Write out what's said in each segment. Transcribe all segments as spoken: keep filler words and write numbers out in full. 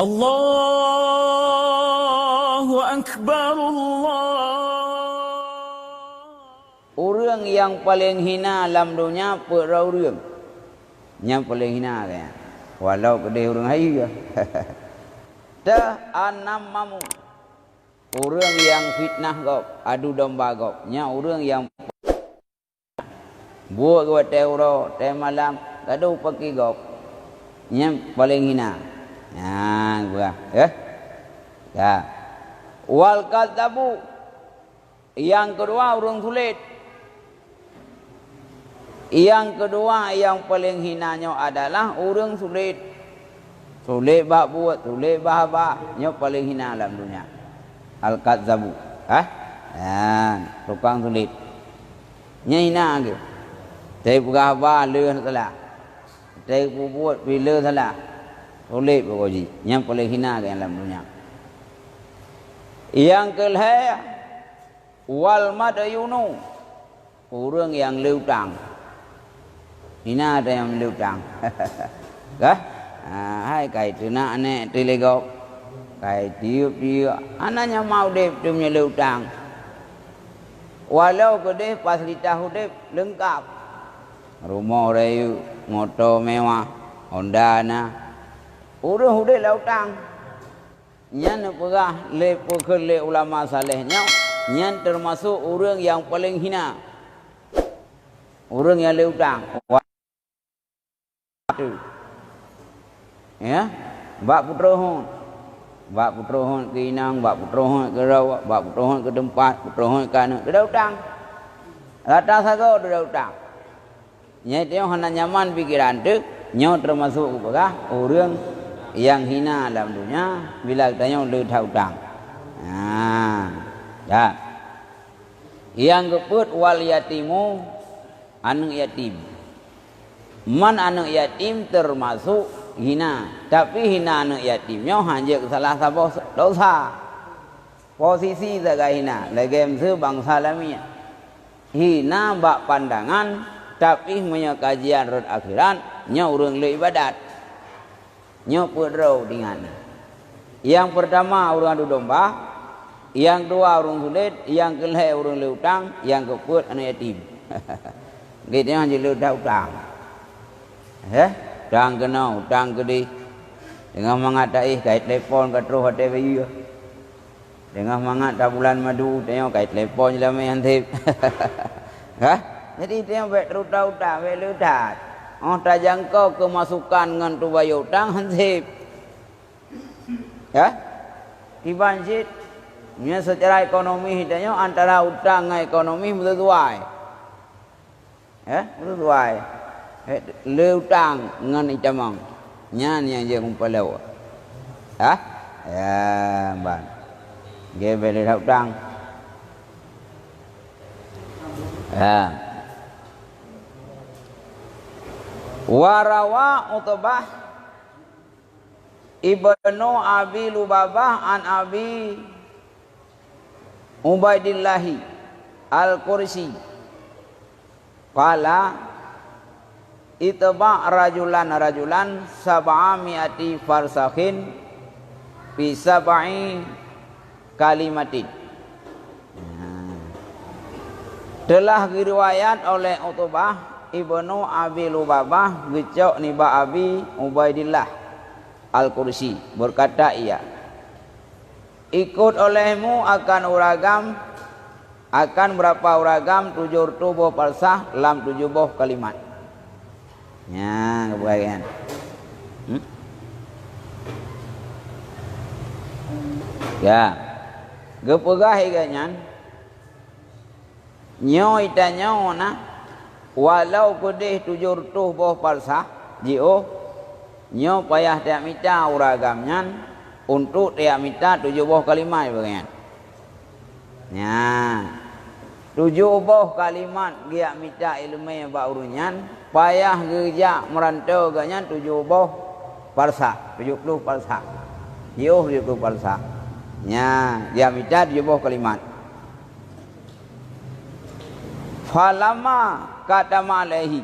Allahu Akbar, Allah. Ureuëng nyang paleng hina lam donya peuet droe ureuëng. Nyang paleng hina, kan? Walau keudeh ureuëng hayeue. Teuh, an-nammamu. Ureuëng nyang fitnah gob, adu domba gob. Nyan ureuëng nyang buet watée uroe, watée malam, gadoh paki gob. Nyan paleng hina. Nyan, buah, eh? Ya. Wal kadzabu. Nyang keudua, ureuëng sulet. Nyang keudua nyang paleng hina nyoe adalah ureuëng sulet. Sulet bak buet, sulet bak haba, nyoe paleng hina lam donya. Al-kadzabu. Hah? Nyan, tukang sulet. Nyan hina geuh. Teupeugah haba le salah. Teupeue buet pih le salah. Sulet pokok jih. Nyan paleng hina geuh lam donya. Nyang keulhée, wal madyunu, ureuëng nyang le utang. Hina ata nyang le utang. Kah? Ah, hai kai teunak aneuk teuh lé gob. Kai tiep-tiep. Hana nyang ma udeb teuh meunyoe le utang. Walau keudeh fasilitas udeb leungkab. Rumoh rayeuk, moto mewah, Honda na. Ureuëng udeb lam utang. Nyan neupeugah lé peukheun lé ulama saleh nyoe, nyan teumasok ureuëng nyang paleng hina. Ureuëng nyang le utang. Ya, bak putron. Bak putron keu inong, bak putron keu droe, bak putron keu teumpat, putron keu aneuk, teuda utang. Rata sagoe teuda utang. Nyan teungoh hana nyaman pikeran teuh, nyoe teumasok geupeugah ureuëng nyang hina lam donya bila geutanyoe le that utang. Nah, ya. Nyang keupeuet wal yatimu, aneuk yatim. Man aneuk yatim teumasok hina, tapi hina aneuk yatim nyoe hanjeuet salah saboh dosa. Posisi sagai hina, lagée miseue bansa lamiet. Hina bak pandangan, tapi meunyoe kajian rot akhirat, nyoe ureuëng le iébadat. Nyoe peuet droe ingat. Nyang peurtama ureuëng adu domba, nyang dua ureuëng sulet, nyang keulhée ureuëng le utang, nyang keupeuet aneuk yatim. Geutanyoe jeuet le that utang. Heh, utang keunoe, utang keudeh. Teungoh mangat taéh, kai telepon ka troh watée bayeue. Teungoh mangat that bulan madu, tanyoe kai telepon jeulamé han seb. Hah? Jadi tanyoe bék teuruta-uta, bék le that. Óh tajangkau keumasukan ngon teubayeue utang han seb. Hah? Kiban cit, nyoe seucara ekonomi tanyoe antara utang ngon ekonomi meuseusuai. Eh, meutuai. Eh, le utang ngon itamong. Nyan nyang jeuet meupeuleueh. Hah? Ya, ban. Gebe le utang. Ya. Warawa Utbah Ibnu Abi Lubabah an Abi Ubaidillahi Al-Qursi. Qala, itba rajulan rajulan sab'a mi'ati farsakhin fi sab'i kalimatin. Nah. Telah geuruwayat oleh Utbah ibnu Abi Lubabah geucok nibak Abi Ubaidillah Al-Qursi, berkata ia, ikut olehmu akan uragam, akan berapa uragam tujoh reutôh boh parsah lam tujoh boh kalimat. Nyan geupeugah nyan. Hmm? Ya. Geupeugah lagée nyan, nyoe tanyoe na, walau keudeh tujoh reutôh boh parsah jiôh, nyoe payah tajak mita uragam nyan untuk tajak mita tujoh boh kalimat geupeugah nyan. Nyan, tujoh boh kalimat geujak mita iéleumé bak ureuëng nyan, payah geujak meuranto geuh nyan tujoh boh parsah, tujoh ploh parsah. Jiôh tujoh ploh parsah. Nyan, geujak mita tujoh boh kalimat. Falamma katama alaihi.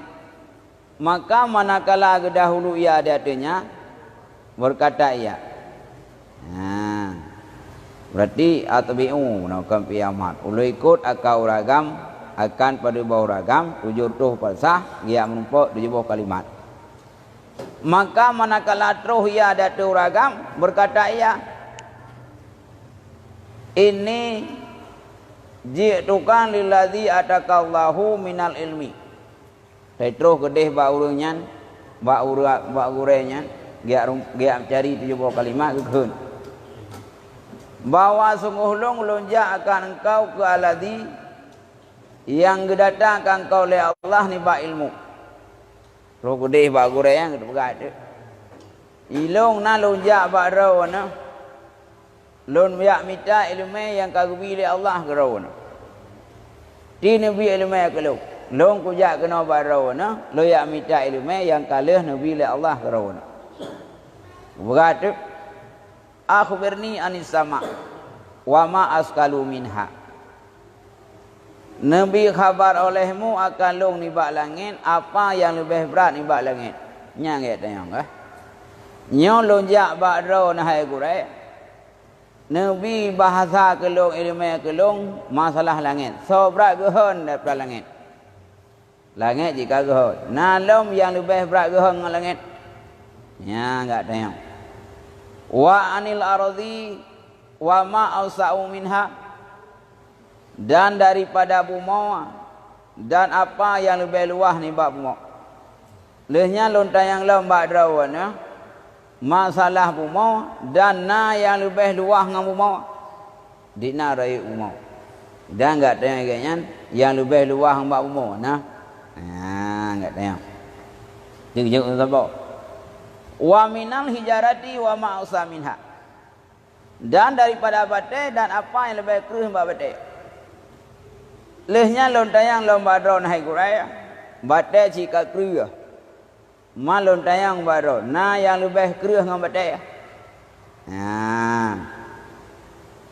Maka manakala geudahulu ia di ateueh nyan, berkata ia, Ha. Berarti atbi'u, na kon fi amal. Ulôn ikot akan ureueng agam, akan padub ureueng agam, tujoh reutôh parsah, geujak meurumpok tujoh boh kalimat. Maka manakala troh ia di ateueh ureueng agam, beukata ia, "Inni ji'tuka lilladzi atakallahu minal ilmi." Troh keudeh bak ureueng nyan, bak ureueng, bak gurée nyan, geujak rum-, geujak meucari tujoh boh kalimat geukheun, bahwa sunggoh lôn, lôn jak akan engkau keu alladzi nyang geudatangkan keu engkau lé Allah nibak ilmu. Troh keudeh bak gurée nyan geupeugah teuk, "Ilôn na lôn jak bak droeneuh, lôn jak mita iéleumé nyang ka geubi lé Allah keu droeneuh. Ti neubi iéleumé keu lôn, lôn kujak keunoe bak droeneuh, lôn jak mita iéleumé nyang ka lheueh neubi lé Allah keu droeneuh." Geupeugah teuk, "Akhbirni anis sama, wa ma asqalu minha." Neubi khaba olehmu akan lôn nibak langét, apa nyang leubeh brat nibak langét. Nyan gét tanyong, eh? Nyoe lôn jak bak droeneuh hai gurée, neubi bahasa keu lôn, iéleumé keu lôn, masalah langét. Soe brat geuhon daripada langét? Langét jih ka geuhon. Na lom nyang leubeh brat geuhon ngon langét? Nyan gét tanyong. "Wa anil ardi wa ma ausa'u minha." Dan daripada bumoe dan apa nyang leubeh luwah nibak bumoe. Lheueh nyan lôn tanyong lom bak droeneuh, masalah bumoe dan na nyang leubeh luwah ngon bumoe. Di na rayeuk bumoe. Dan gét tanyong lagée nyan, nyang leubeh luwah ngon bak bumoe na? Ha, gét tanyong. Jeuet-jeuet saboh. "Wa minal hijarati wa ma ausa minha." Dan daripada batée dan apa nyang leubeh kreueh nibak batée. Lheueh nyan lôn tanyong lom bak droeneuh hai gurée, batée cit ka kreueh. Ma lôn tanyong bak droe, na nyang leubeh kreueh ngon batée? Nah.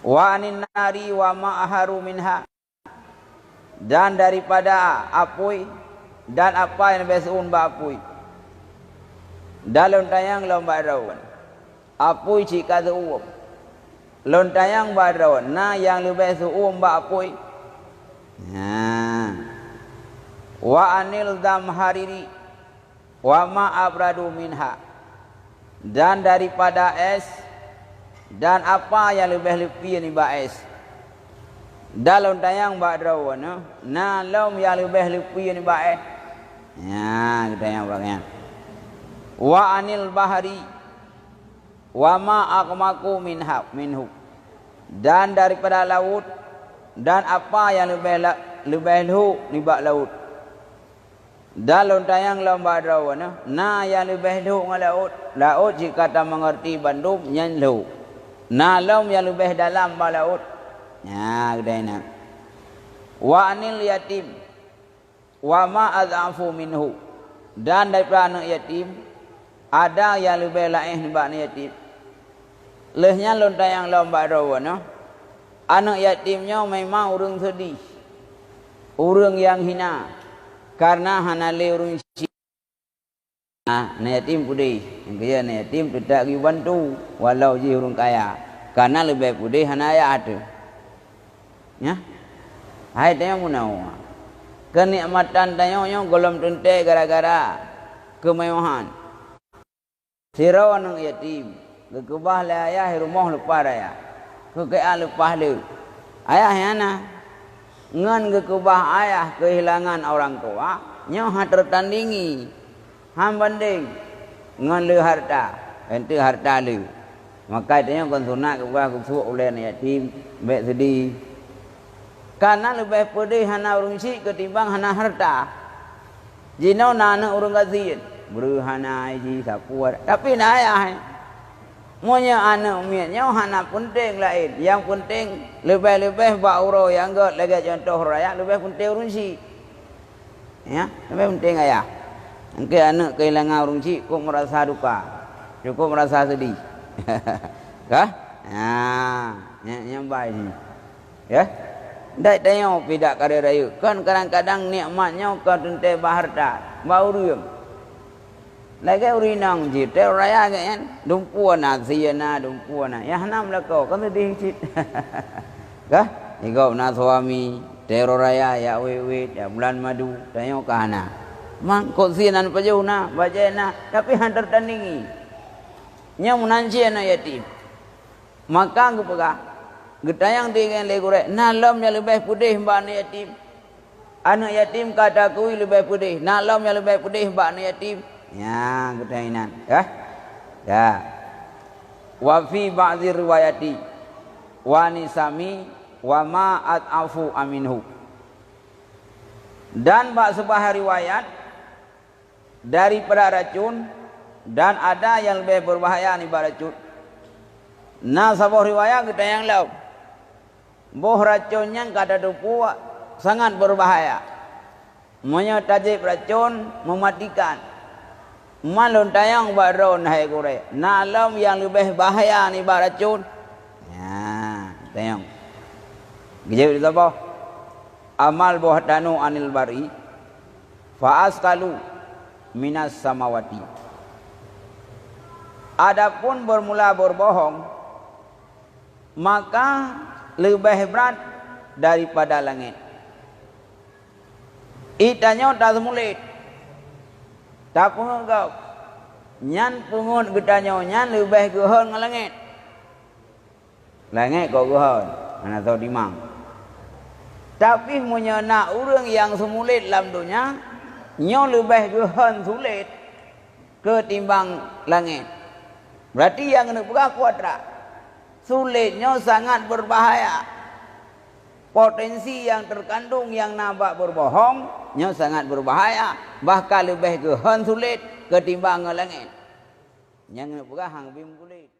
"Wa anin nari wa ma aharu minha." Dan daripada apui dan apa nyang leubeh seu'uem bak apui. Dan lôn tanyong lom bak droe, apui cit ka seu'uem. Lôn tanyong bak droe, na nyang leubeh seu'uem bak apui? Nah. "Wa anil zamhariri wa ma abradu minha." Dan daripada ès dan apa nyang leubeh leupie nibak ès. Dan lôn tanyong bak droeneuh, na lom nyang leubeh leupie nibak ès? Nyan, geutanyong bak nyan. "Wa anil bahri wa ma aghmaqu minha, minhu." Dan daripada laôt dan apa nyang leubeh la-, leubeh lhok nibak laôt. Dan lôn tanyong lom bak droeneuh, na nyang leubeh lhok ngon laôt? Laôt cit ka tameungeurti bandum nyan lhok. Na lom nyang leubeh dalam bak laôt? Nyan, geutanyong. "Wa anil yatim wa ma adhafu minhu." Dan daripada aneuëk yatim, ada nyang leubeh laéh nibak aneuëk yatim. Lheueh nyan lôn tanyong lom bak droeneuh, aneuëk yatim nyoe memang ureuëng seudih, ureuëng nyang hina, kareuna hana lé ureuëng cit. Nah, aneuëk yatim peudeh, nyang keu aneuëk yatim teutab geubantu, walau jih ureuëng kaya, kareuna leubeh peudeh hana ayah teuh. Nyan. Hai tanyoe meunoe. Keunikmatan tanyoe nyoe gohlom teuntée gara-gara keumewahan. Sidroe aneuëk yatim geukeubah lé ayah di rumoh leupah raya. Keu keuh leupah le. Ayah nyang na. Ngon geukeubah ayah keuhilangan orang tua, nyoe hana teutandingi. Han bandeng ngon le hareuta, enteuk hareuta le. Maka tanyoe kon sunat geupeugah geusuek ulée aneuëk yatim, bék seudeh. Kareuna leubeh peudeh hana ureuëng syiek keutimbang hana hareuta. Jinoe na aneuëk ureuëng gasien, breuh hana jih sapeue, tapi na ayah. Meunyoe aneuëk miet nyoe hana peunteng laén, nyang peunteng leubeh-leubeh bak uroe nyang gét lagée cuntoh rakyat leubeh peunteng ureuëng syiek. Ya, leubeh peunteng ayah. Engke aneuëk keuhilangan ureuëng syiek kok meurasa duka, cukup meurasa seudeh. Kah? Ha, nyang, nyang bai nyoe. Ya. Dai tanyoe pih dak kare rayeuk. Kon kadang-kadang nikmat nyoe kon teuntée bak hareuta, bak ureuëng. Lagèe ureueng inong cit, teror raya geuh nyan, dumpeue na, sie na, dumpeue na. Nyang hana meulakoe, kan seudeh cit. Kah? Igob na suami, teror raya, jak wét-wét, jak bulan madu, tanyoe ka hana. Mangkok sie na pajoh na, bajèe na, tapi han teutandingi. Nyan meunan cit aneuk yatim. Maka geupeugah, geutanyong lé gurèe, na lom nyang leubeh peudeh bak aneuk yatim. Aneuk yatim ka takui leubeh peudeh, na lom nyang leubeh peudeh bak aneuk yatim. Nyan geutanyong inan, ya. Ya. Wa fi ba'dhi riwayati, wa nisami, wa ma at'afu aminhu. Dan bak seubah riwayat, daripada racun, dan ada nyang leubeh beubahaya nibak racun. Na saboh riwayat geutanyong lom, boh racun nyan ka tateupeue sangat beubahaya. Meunyoe tajieb racun, meumatikan. Man lôn tanyong bak droeneuh, hai gurèe, na lom nyang leubeh bahaya nibak racun? Nyan, tanyong. Geujaweueb lé saboh, amal boh tanoh anil bari, fa asqalu minas samawati. Adapun beurmula beurbohong, maka leubeh brat daripada langét. Ié tanyoe taseumulet, tapeungeuet gob, nyan peungeuet geutanyoe nyan leubeh geuhon ngon langét. Langét kok geuhon, hana soe timang. Tapi meunyoe na ureuëng nyang seumulet lam donya, nyoe leubeh geuhon sulet keutimbang langét. Berarti nyang keuneuk peugah kuat that, sulet nyoe sangat beubahaya. Potensi nyang teukandong nyang na bak beurbohong nyoe sangat beubahaya, bahkan leubeh geuhon sulet keutimbang ngon langét. Nyang keuneuk peugah han bim sulet.